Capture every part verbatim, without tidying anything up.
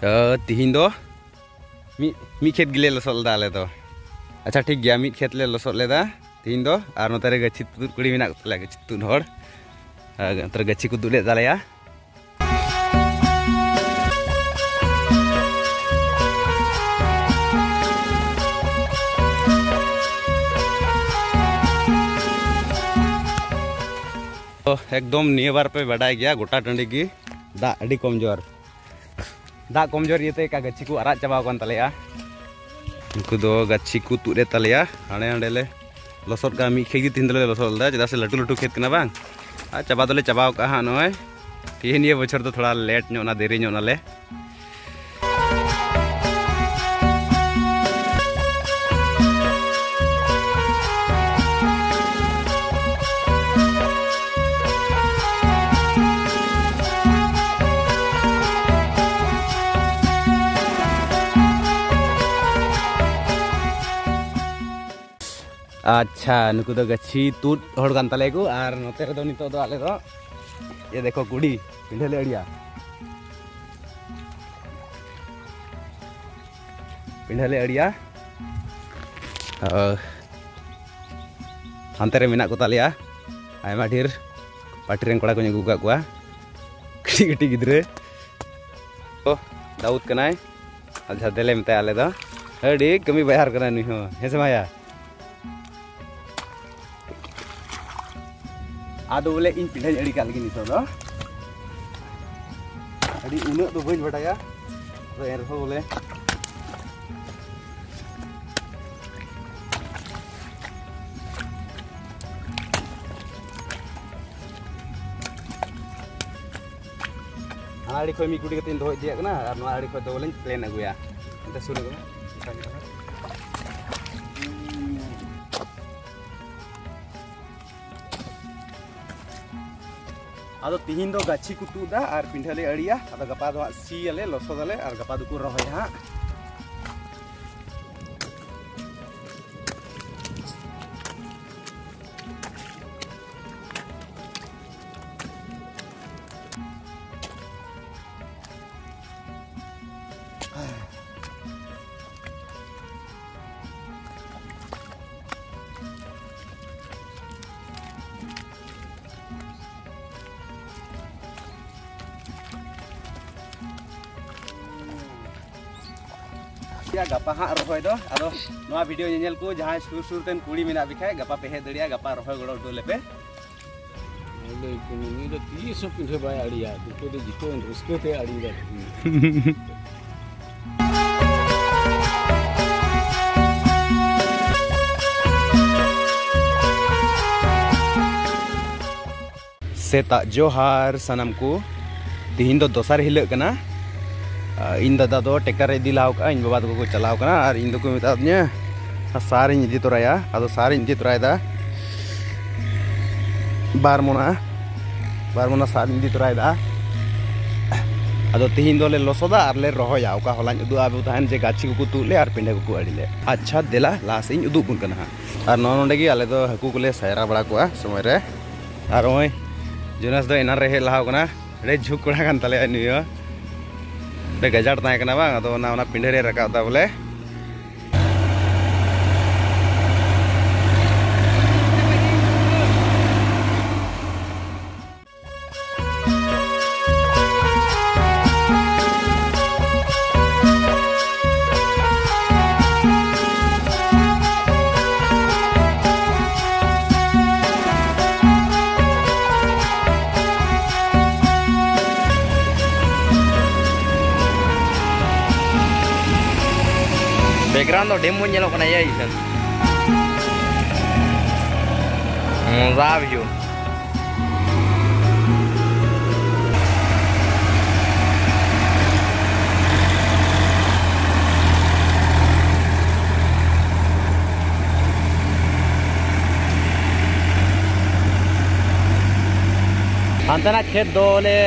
ᱛᱚ, ᱛᱤᱦᱤᱧ ᱫᱚ ᱢᱤᱫ ᱢᱤᱫ ᱠᱷᱮᱛ ᱜᱮᱞᱮ ᱞᱚᱥᱚᱫ ᱞᱮᱫᱟ ᱟᱞᱮ ᱫᱚ᱾ ᱟᱪᱪᱷᱟ, ᱴᱷᱤᱠ ᱜᱮᱭᱟ, ᱢᱤᱫ ᱠᱷᱮᱛ ᱞᱮ ᱞᱚᱥᱚᱫ ᱞᱮᱫᱟ ᱛᱤᱦᱤᱧ ᱫᱚ᱾ ᱟᱨ ᱱᱚᱛᱮ ᱨᱮ ᱜᱟᱹᱪᱷᱤ ᱛᱩᱫ ᱠᱩᱲᱤ ᱢᱮᱱᱟᱜ ᱠᱚ ᱛᱟᱞᱮᱭᱟ, ᱜᱟᱹᱪᱷᱤ ᱛᱩᱫ ᱦᱚᱲ᱾ ᱟᱨ ᱱᱚᱛᱮ ᱨᱮ ᱜᱟᱹᱪᱷᱤ ᱠᱚ ᱛᱩᱫ ᱞᱮᱫ ᱛᱟᱞᱮᱭᱟ᱾ ᱛᱚ, ᱮᱠᱫᱚᱢ ᱱᱤᱭᱟᱹ ᱵᱟᱨ ᱯᱮ ᱵᱟᱰᱟᱭ ᱜᱮᱭᱟ, ᱜᱚᱴᱟ ᱴᱟᱺᱰᱤ ᱜᱮ ᱫᱟᱜ ᱟᱹᱰᱤ ᱠᱚᱢ ᱡᱳᱨ᱾ ᱫᱟᱜ ᱠᱚᱢ ᱡᱳᱨ ᱤᱭᱟᱹᱛᱮ ᱮᱠᱟ ᱜᱟᱹᱪᱷᱤ ᱠᱚ ᱟᱨᱟᱜ ᱪᱟᱵᱟᱣ ᱟᱠᱟᱱ ᱛᱟᱞᱮᱭᱟ᱾ ᱩᱱᱠᱩ ᱫᱚ ᱜᱟᱹᱪᱷᱤ ᱠᱚ ᱛᱩᱫ ᱮᱫ ᱛᱟᱞᱮᱭᱟ᱾ ᱦᱟᱸᱰᱮ ᱦᱟᱸᱰᱮ ᱞᱮ ᱞᱚᱥᱚᱫ ᱠᱟᱜᱼᱟ, ᱢᱤᱫ ᱠᱷᱮᱛ ᱜᱮ ᱛᱤᱦᱤᱧ ᱫᱚᱞᱮ ᱞᱚᱥᱚᱫ ᱞᱮᱫᱟ, ᱪᱮᱫᱟᱜ ᱥᱮ ᱞᱟᱹᱴᱩ ᱞᱟᱹᱴᱩ ᱠᱷᱮᱛ ᱠᱟᱱᱟ ᱵᱟᱝ᱾ ᱟᱨ ᱪᱟᱵᱟ ᱫᱚᱞᱮ ᱪᱟᱵᱟᱣ ᱠᱟᱜᱼᱟ ᱦᱟᱸᱜ ᱱᱚᱜᱼᱚᱭ᱾ ᱛᱮᱦᱮᱧ ᱱᱤᱭᱟᱹ ᱵᱚᱪᱷᱚᱨ ᱫᱚ ᱛᱷᱚᱲᱟ ᱞᱮᱴ ᱧᱚᱜ ᱱᱟ, ᱫᱮᱨᱤ ᱧᱚᱜ ᱱᱟᱞᱮ᱾ ᱟᱪᱪᱷᱟ, ᱱᱩᱠᱩ ᱫᱚ ᱜᱟᱹᱪᱷᱤ ᱛᱩᱫ ᱦᱚᱲ ᱠᱟᱱ ᱛᱟᱞᱮᱭᱟ ᱠᱚ᱾ ᱟᱨ ᱱᱚᱛᱮ ᱨᱮᱫᱚ ᱱᱤᱛᱚᱜ ᱫᱚ ᱟᱞᱮ ᱫᱚ, ᱤᱭᱟᱹ ᱫᱮᱠᱷᱚ, ᱠᱩᱰᱤ ᱯᱤᱸᱰᱷᱟᱹ ᱞᱮ ᱟᱹᱲᱤᱭᱟ, ᱯᱤᱸᱰᱷᱟᱹ ᱞᱮ ᱟᱹᱲᱤᱭᱟ᱾ ᱟᱨ ᱦᱟᱱᱛᱮ ᱨᱮ ᱢᱮᱱᱟᱜ ᱠᱚ ᱛᱟᱞᱮᱭᱟ ᱟᱭᱢᱟ ᱰᱷᱮᱨ ᱯᱟᱴᱤ ᱨᱮᱱ ᱠᱚᱲᱟ ᱠᱚᱧ ᱟᱹᱜᱩ ᱟᱠᱟᱫ ᱠᱚᱣᱟ, ᱠᱟᱹᱴᱤᱡ ᱠᱟᱹᱴᱤᱡ ᱜᱤᱫᱽᱨᱟᱹ᱾ ᱛᱚ, ᱫᱟᱣᱩᱫ ᱠᱟᱱᱟᱭ᱾ ᱟᱪᱪᱷᱟ, ᱫᱮᱞᱮ ᱢᱮᱛᱟᱭᱟ ᱟᱞᱮ ᱫᱚ᱾ ᱟᱹᱰᱤ ᱠᱟᱹᱢᱤ ᱵᱟᱭᱦᱟᱨ ᱠᱟᱱᱟ ᱱᱩᱭ ᱦᱚᱸ, ᱦᱮᱸ ᱥᱮ ᱵᱟᱝᱭᱟ? ᱟᱫᱚ ᱵᱚᱞᱮ ᱤᱧ ᱯᱤᱸᱰᱷᱟᱹᱧ ᱟᱹᱲᱤ ᱠᱟᱜ ᱞᱟᱹᱜᱤᱫ ᱱᱤᱛᱚᱜ ᱫᱚ᱾ ᱟᱹᱰᱤ ᱩᱱᱟᱹᱜ ᱫᱚ ᱵᱟᱹᱧ ᱵᱟᱰᱟᱭᱟ, ᱟᱫᱚ ᱮᱱ ᱨᱮᱦᱚᱸ ᱵᱚᱞᱮ ᱦᱟᱱᱟ ᱟᱲᱮ ᱠᱷᱚᱡ ᱢᱤᱫ ᱠᱩᱰᱤ ᱠᱟᱛᱮᱧ ᱫᱚᱦᱚ ᱤᱫᱤᱭᱟᱜ ᱠᱟᱱᱟ ᱟᱨ ᱱᱚᱣᱟ ᱟᱲᱮ ᱠᱷᱚᱡ ᱫᱚ ᱵᱚᱞᱮᱧ ᱯᱞᱮᱱ ᱟᱹᱜᱩᱭᱟ᱾ ᱚᱱᱛᱮ ᱥᱩᱨ ᱟᱹᱜᱩ ᱢᱮ᱾ ᱟᱫᱚ ᱛᱤᱦᱤᱧ ᱫᱚ ᱜᱟᱹᱪᱷᱤ ᱠᱚ ᱛᱩᱫ ᱫᱟ ᱟᱨ ᱯᱤᱸᱰᱷᱟᱹ ᱞᱮ ᱟᱹᱲᱤᱭᱟ᱾ ᱟᱫᱚ ᱜᱟᱯᱟ ᱫᱚ ᱦᱟᱸᱜ ᱥᱤᱭᱟᱞᱮ, ᱞᱚᱥᱚᱫᱟᱞᱮ ᱟᱨ ᱜᱟᱯᱟ ᱫᱚᱠᱚ ᱨᱚᱦᱚᱭᱟ ᱦᱟᱸᱜ᱾ ᱜᱟᱯᱟ ᱦᱟᱸᱜ ᱨᱚᱦᱚᱭ ᱫᱚ᱾ ᱟᱫᱚ ᱱᱚᱣᱟ ᱵᱷᱤᱰᱤᱭᱳ ᱧᱮᱧᱮᱞ ᱠᱚ ᱡᱟᱦᱟᱸᱭ ᱥᱩᱨ ᱥᱩᱨ ᱛᱮᱱ ᱠᱩᱲᱤ ᱢᱮᱱᱟᱜ ᱯᱮ ᱠᱷᱟᱡ, ᱜᱟᱯᱟ ᱯᱮ ᱦᱮᱡ ᱫᱟᱲᱮᱭᱟᱜᱼᱟ, ᱜᱟᱯᱟ ᱨᱚᱦᱚᱭ ᱜᱚᱲᱚ ᱦᱚᱴᱚ ᱞᱮᱯᱮ᱾ ᱟᱞᱮ ᱠᱚ ᱱᱩᱭ ᱫᱚ ᱛᱤᱥ ᱦᱚᱸ ᱯᱤᱸᱰᱷᱟᱹ ᱵᱟᱭ ᱟᱲᱮᱭᱟ, ᱱᱤᱛᱚᱜ ᱫᱚ ᱡᱤᱛᱟᱹᱣ ᱨᱟᱹᱥᱠᱟᱹ ᱛᱮ ᱟᱲᱮᱭᱮᱫᱟ᱾ ᱥᱮᱛᱟᱜ ᱡᱚᱦᱟᱨ ᱥᱟᱱᱟᱢ ᱠᱚ᱾ ᱛᱤᱦᱤᱧ ᱫᱚ ᱫᱚᱥᱟᱨ ᱦᱤᱞᱳᱜ ᱠᱟᱱᱟ᱾ ᱟᱨ ᱤᱧ ᱫᱟᱫᱟ ᱫᱚ ᱴᱨᱟᱠᱴᱟᱨ ᱮ ᱤᱫᱤ ᱞᱟᱦᱟ ᱠᱟᱜᱼᱟ, ᱤᱧ ᱵᱟᱵᱟ ᱛᱟᱠᱚ ᱠᱚ ᱪᱟᱞᱟᱣ ᱠᱟᱱᱟ᱾ ᱟᱨ ᱤᱧ ᱫᱚᱠᱚ ᱢᱮᱛᱟᱫᱤᱧᱟᱹ ᱥᱟᱨ ᱤᱧ ᱤᱫᱤ ᱛᱚᱨᱟᱭᱟ᱾ ᱟᱫᱚ ᱥᱟᱨ ᱤᱧ ᱤᱫᱤ ᱛᱚᱨᱟᱭᱮᱫᱟ ᱵᱟᱨ ᱢᱚᱱᱟ, ᱵᱟᱨ ᱢᱚᱱᱟ ᱥᱟᱨ ᱤᱧ ᱤᱫᱤ ᱛᱚᱨᱟᱭᱮᱫᱟ᱾ ᱟᱫᱚ ᱛᱤᱦᱤᱧ ᱫᱚᱞᱮ ᱞᱚᱥᱚᱫᱟ ᱟᱨ ᱞᱮ ᱨᱚᱦᱚᱭᱟ᱾ ᱚᱠᱟ ᱦᱚᱞᱟᱧ ᱩᱫᱩᱜ ᱟᱫ ᱯᱮ ᱛᱟᱦᱮᱱ ᱡᱮ ᱜᱟᱹᱪᱷᱤ ᱠᱚᱠᱚ ᱛᱩᱫ ᱞᱮ ᱟᱨ ᱯᱤᱸᱰᱷᱟᱹ ᱠᱚᱠᱚ ᱟᱲᱮ ᱞᱮ᱾ ᱟᱪᱪᱷᱟ, ᱫᱮᱞᱟ ᱞᱟᱦᱟ ᱥᱮᱫ ᱤᱧ ᱩᱫᱩᱜ ᱵᱚᱱ ᱠᱟᱱᱟ ᱦᱟᱸᱜ᱾ ᱟᱨ ᱱᱚᱜᱼᱚ ᱱᱚᱸᱰᱮ ᱜᱮ ᱟᱞᱮ ᱫᱚ ᱦᱟᱹᱠᱩ ᱠᱚᱞᱮ ᱥᱟᱭᱨᱟ ᱵᱟᱲᱟ ᱠᱚᱣᱟ ᱥᱚᱢᱚᱭ ᱨᱮ᱾ ᱟᱨ ᱱᱚᱜᱼᱚᱭ ᱡᱳᱱᱟᱥ ᱫᱚ ᱮᱱᱟᱱ ᱨᱮ ᱦᱮᱡ ᱞᱟᱦᱟ ᱠᱟᱱᱟ᱾ ᱟᱹᱰᱤ ᱡᱷᱩᱠ ᱠᱚᱲᱟ ᱠᱟᱱ ᱛᱟᱞᱮᱭᱟ ᱱᱩᱭ ᱦᱚᱸ᱾ ᱟᱹᱰᱤ ᱜᱟᱡᱟᱲ ᱛᱟᱦᱮᱸ ᱠᱟᱱᱟ ᱵᱟᱝ, ᱟᱫᱚ ᱚᱱᱟ, ᱚᱱᱟ ᱯᱤᱸᱰᱷᱟᱹ ᱨᱮ ᱨᱟᱠᱟᱵ ᱫᱟ ᱵᱚᱞᱮ᱾ Background ᱫᱚ ᱰᱮᱢ ᱵᱚᱱ ᱧᱮᱞᱚᱜ ᱠᱟᱱᱟ, ᱤᱭᱟᱹ ᱤᱥᱟᱹᱱ᱾ ᱢᱚᱡᱟ view᱾ ᱦᱟᱱᱛᱮᱱᱟᱜ ᱠᱷᱮᱛ ᱫᱚᱞᱮ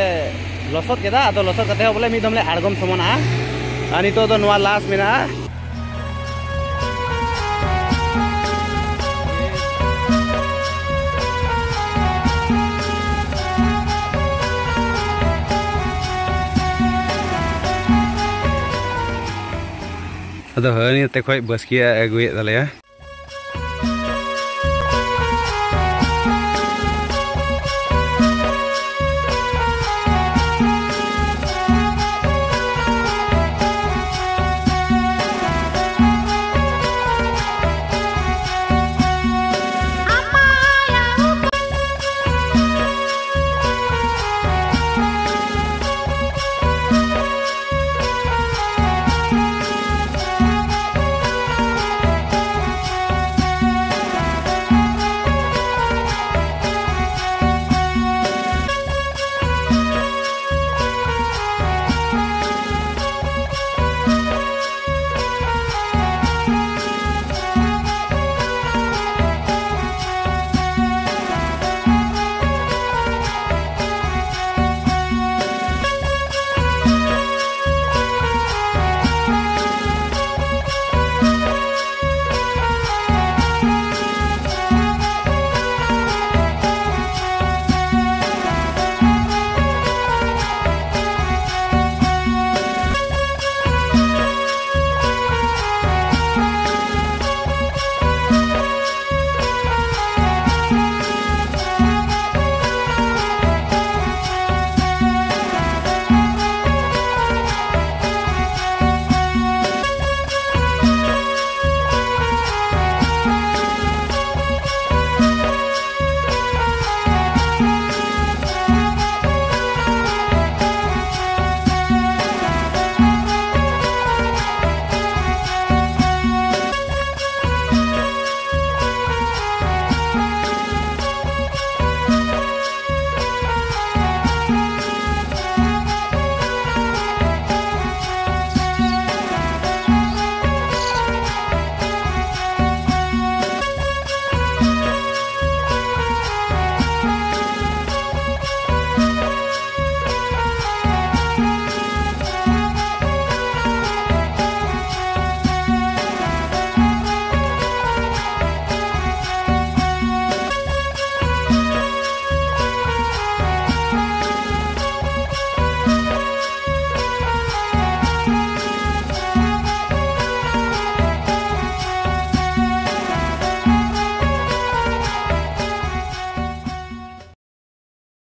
ᱞᱚᱥᱚᱫ ᱠᱮᱫᱟ, ᱟᱫᱚ ᱞᱚᱥᱚᱫ ᱠᱟᱛᱮ ᱦᱚᱸ ᱵᱚᱞᱮ ᱢᱤᱫ ᱫᱚᱢ ᱞᱮ ᱟᱬᱜᱚᱢ ᱥᱚᱢᱟᱱᱟᱜᱼᱟ᱾ ᱟᱨ ᱱᱤᱛᱚᱜ ᱫᱚ ᱱᱚᱣᱟ ᱞᱟᱥ ᱢᱮᱱᱟᱜᱼᱟ᱾ ᱟᱫᱚ ᱦᱟᱹᱱᱤ ᱛᱮ ᱠᱷᱚᱡ ᱵᱟᱥᱠᱮᱭᱟᱜ ᱟᱹᱜᱩᱭᱮᱫ ᱛᱟᱞᱮᱭᱟ᱾